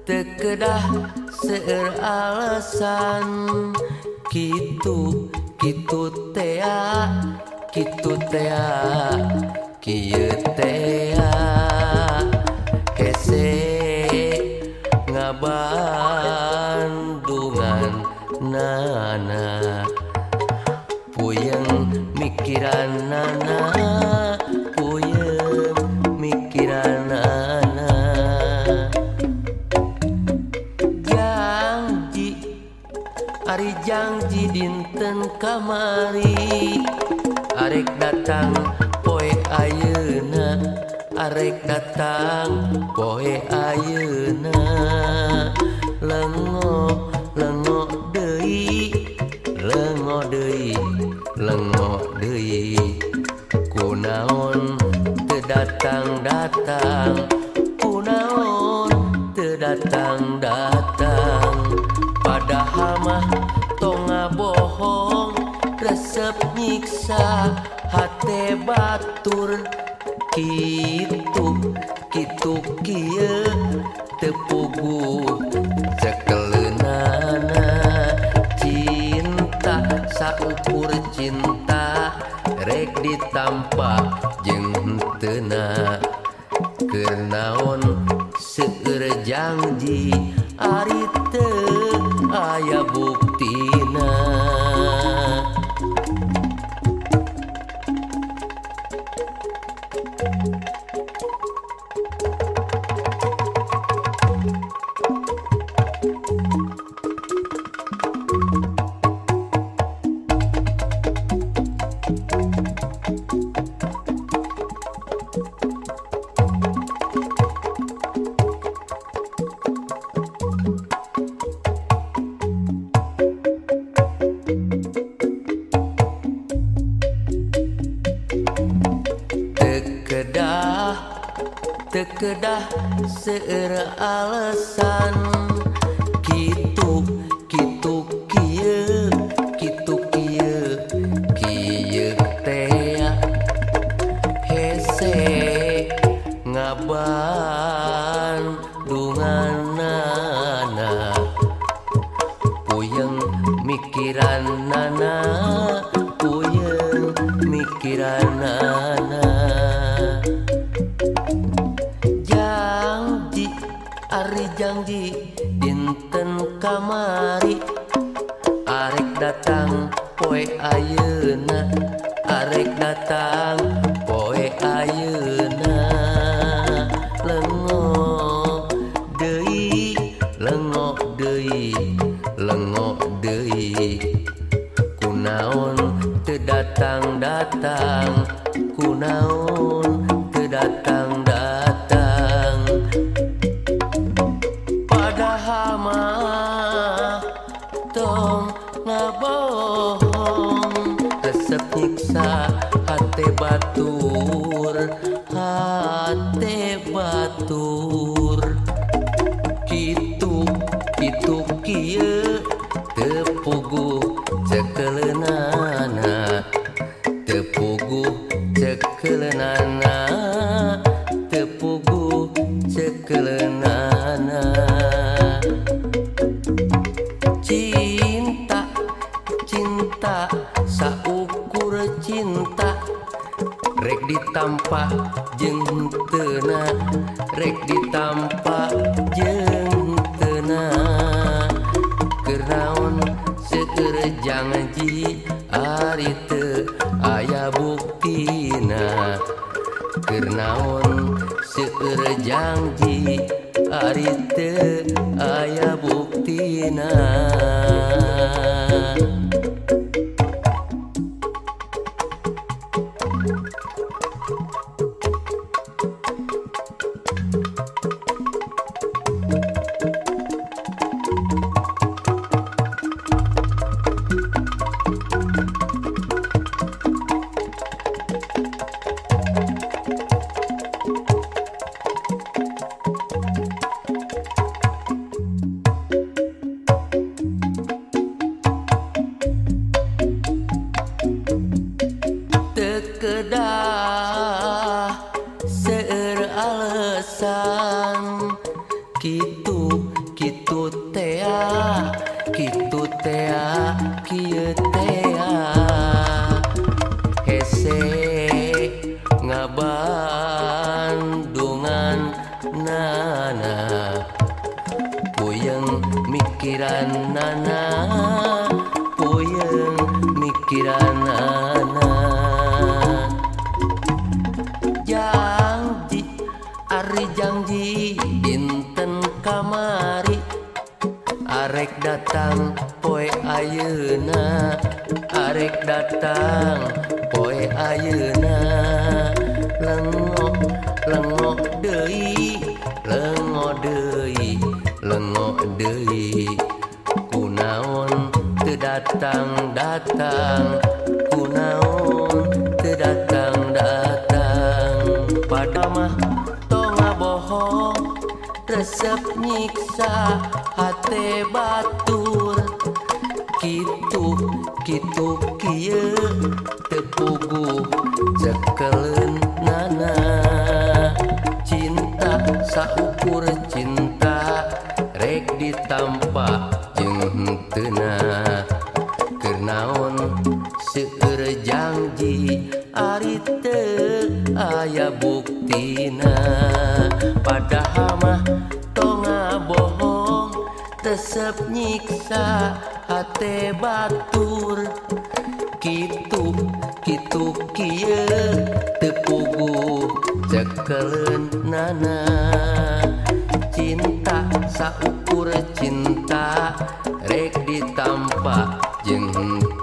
Tekedah seueur alasan kitu kitu tea kieu tea hese ngabandungan nana puyeng mikiran nana puyeng mikiran nana janji ari janji dinten kamari arek datang poe ayeuna arek datang poe ayeuna lengo lengo deui lengo deui lengo deui kunaon teu datang-datang kunaon teu datang-datang padahal mah tong ngabohong resep nyiksa hate batur kitu kitu kieu teu puguh cekeleunana cinta saukur cinta rek ditampa jeung henteuna keur naon seueur janji ari teu aya buktina. Tekedah seueur alasan kitu kitu kieu kitu kieu kieu tea hese ngabandunganana puyeng mikiranana puyeng mikiranana ari janji dinten kamari arek datang poe ayeuna arek datang poe ayeuna lengo deui lengo deui lengo deui kunaon teu datang-datang kunaon teu datang-datang padahal mah tong ngabohong resep nyiksa hate batur kitu kitu kieu teu puguh cekeleunana teu puguh cekeleunana teu puguh cekeleunana cinta cinta saukur cinta rek ditampa jeung henteuna rek ditampa jeung henteuna keur naon seueur janji ari teu aya buktina keur naon seueur janji ari teu aya buktina. alasan. Kitu kitu tea kitu tea kieu tea hese ngabandungan nana puyeng mikiran nana puyeng mikiran nana. Janji ari janji dinten kamari arek datang poe ayeuna arek datang poe ayeuna. Lengok lengok deui lengok deui lengok deui kunaon teu datang datang kunaon teu datang datang. Padahal mah tong ngabohong resep nyiksa hate batur. Kitu kitu kieu teu puguh cekeleun nana. Cinta saukur cinta rek ditampa jeung henteuna. Keur naon seueur janji ari teu aya buktina. Padahal mah tong ngabohong resep nyiksa hate batur. Kitu kitu kieu teu puguh cekeleun nana. Cinta saukur cinta rek ditampa jeung henteu.